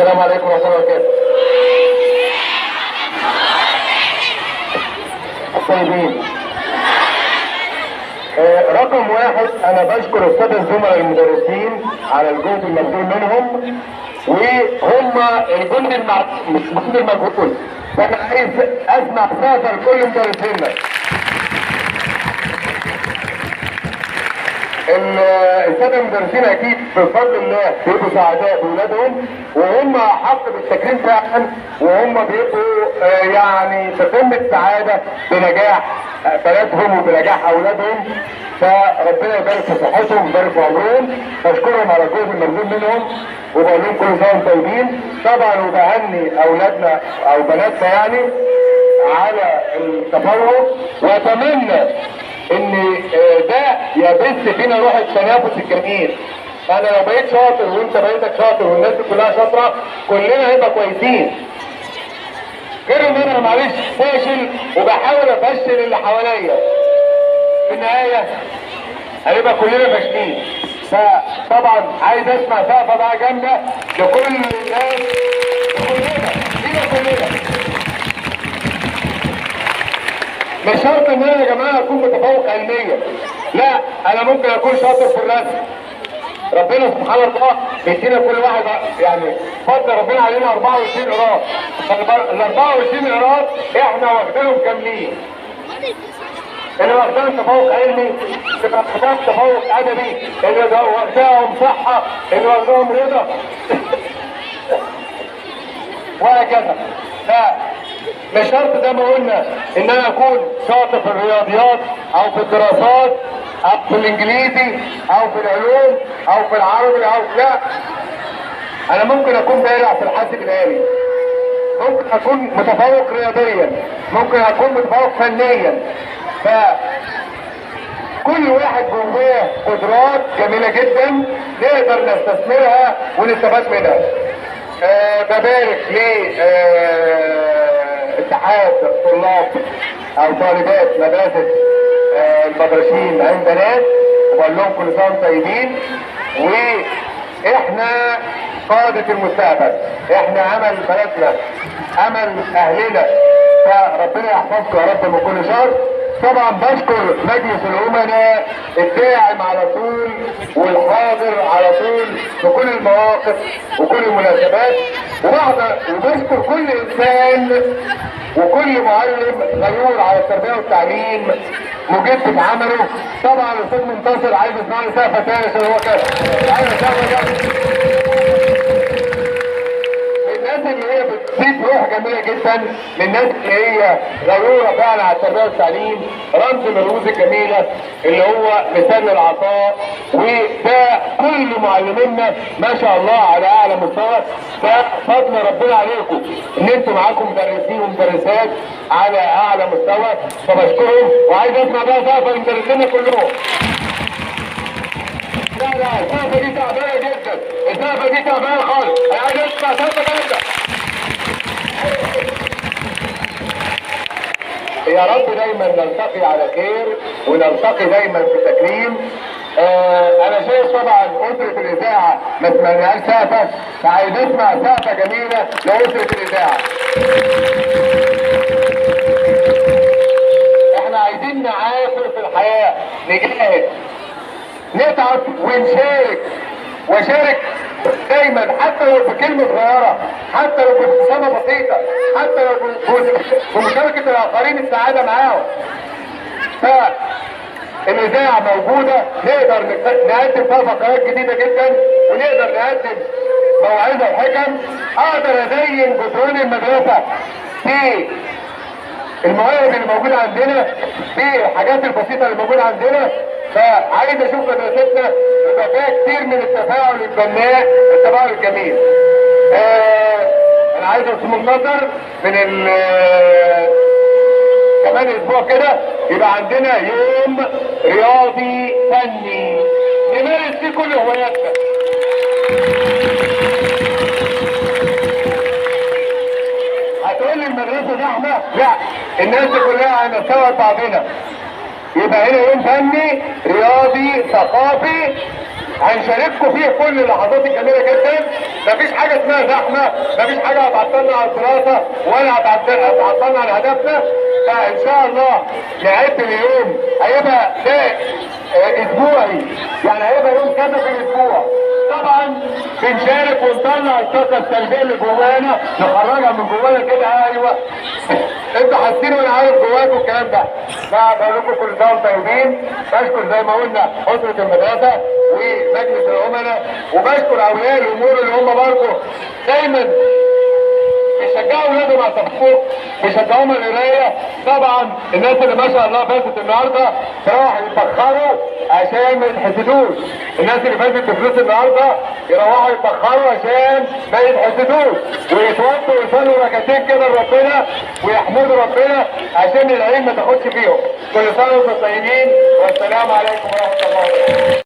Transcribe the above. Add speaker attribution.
Speaker 1: السلام عليكم ورحمة الله وبركاته. طيبين. رقم واحد، انا بشكر السادة الزملاء المدرسين على الجهد المبذول منهم، وهم الجند مش المجهول. فانا عايز اسمع سقفه لكل مدرسينا. السادة المدرسين اكيد بفضل الله بيبقوا سعداء باولادهم، وهم حق بالتكريم فعلا، وهم بيبقوا يعني في قمة السعادة بنجاح بلدهم وبنجاح اولادهم. فربنا يبارك في صحتهم ويبارك في عمرهم. بشكرهم على الجهد المبذول منهم وبقول لهم كل سنة وانتم طيبين. طبعا وبهني اولادنا او بناتنا يعني على التفوق، واتمنى ان ده يبث فينا روح التنافس الجميل. انا لو بقيت شاطر وانت بقيتك شاطر والناس كلها شاطرة، كلنا هنبقى كويسين. غير ان انا معلش فاشل وبحاول افشل اللي حواليا، في النهاية هنبقى كلنا فاشلين. فطبعا عايز اسمع سقفه بقى جامدة لكل الناس، لكلنا، لينا كلنا. مش شرط ان انا يا جماعة اكون متفوق علميا، لا، انا ممكن اكون شاطر في الرسم. ربنا سبحان الله بيدينا كل واحد يعني فضل ربنا علينا 24 قراط، ال 24 قراط احنا واخدينهم كاملين. اللي واخداهم تفوق علمي، اللي واخداهم تفوق ادبي، اللي واخداهم صحة، اللي واخداهم رضا، وهكذا. مش شرط زي ما قلنا ان انا اكون شاطر في الرياضيات او في الدراسات او في الانجليزي او في العلوم او في العربي او لا، انا ممكن اكون بارع في الحاسب الالي، ممكن اكون متفوق رياضيا، ممكن اكون متفوق فنيا. فكل واحد جواه قدرات جميلة جدا نقدر نستثمرها ونستفاد منها. ببارك ل اتحاد طلاب او طالبات مدرسه البدرشين عين بنات، وبقول لهم كل سنة وانتم طيبين. واحنا قاده المستقبل، احنا امل بلدنا، امل اهلنا، فربنا يحفظكم يا رب من كل شر. طبعا بشكر مجلس الامناء الداعم على طول والحاضر على طول في كل المواقف وكل المناسبات، وبشكر كل انسان وكل معلم غيور على التربية والتعليم مجد في عمله. طبعا الاستاذ منتصر عايز اسمع له سقفه تاني عشان هو كده عايز سقفه جامدة. الناس اللي هي بتزيد روح جميلة جدا، من الناس اللي هي غيوره فعلا على التربية والتعليم، رمز من الرموز الجميلة اللي هو مثال للعطاء، وده كل معلمينا ما شاء الله على اعلى مستوى. ده فضل ربنا عليكم ان انتم معاكم مدرسين ومدرسات على اعلى مستوى، فبشكرهم. وعايز اسمع بقى سقفه لمدرسينا كلهم. لا لا، السقفه دي تعبانة جدا، السقفه دي تعبانة خالص، انا عايز اسمع سقفه جامدة. يا رب دايما نلتقي على خير ونلتقي دايما في تكريم. انا شايف طبعا اسره الاذاعة ما سمعناهاش سقفه، فعايز اسمع سقفه جميلة لاسرة الاذاعة. احنا عايزين نعافر في الحياة، نجاهد، نتعب ونشارك، وشارك دايما حتى لو بكلمه صغيرة، حتى لو بابتسامة بسيطة، حتى لو بمشاركة الاخرين السعادة معاهم. فالاذاعه موجودة، نقدر نقدم فيها فقرات جديدة جدا، ونقدر نقدم موعظة وحكم. اقدر ازين جدران المدرسة في المواهب اللي موجودة عندنا، في الحاجات البسيطة اللي موجودة عندنا. فعايز اشوف مدرستنا يبقى فيها كتير من التفاعل البناء، التفاعل الجميل. انا عايز استاذ منتصر من كمان اسبوع كده يبقى عندنا يوم رياضي فني نمارس فيه كل هواياتنا. هتقول لي المدرسة زحمة؟ لا، الناس دي كلها هنستوعب بعضنا. يبقى هنا يوم فني رياضي ثقافي هنشارككم فيه كل اللحظات الجميلة جدا. مفيش حاجة اسمها زحمة، مفيش حاجة هتعطلنا عن الدراسة ولا هتعطلنا عن هدفنا. فان شاء الله نعد اليوم هيبقى ده اسبوعي، يعني هيبقى يوم كذا في الاسبوع. طبعا بنشارك ونطلع الطاقة السلبية اللي جوانا، نخرجها من جوانا كده. ايوه انتوا حاسين وانا عارف جواكم الكلام ده. بقول لكم كل سنة وانتم طيبين. بشكر زي ما قلنا اسره المدرسة ومجلس الامناء، وبشكر اولياء الامور اللي هم برضه دايما بيشجعوا اولادهم على التفوق، بيشجعوهم على القراية. طبعا الناس اللي ما شاء الله فازت النهارده راحوا يتبخروا عشان ما يتحسدوش. الناس اللي فازت بفلوس النهارده يروحوا يتبخروا عشان ما يتحسدوش، ويتوضوا ويصلوا ركعتين كده لربنا ويحمدوا ربنا عشان العين ما تاخدش فيهم. كل سنة وانتم طيبين، والسلام عليكم ورحمة الله وبركاته.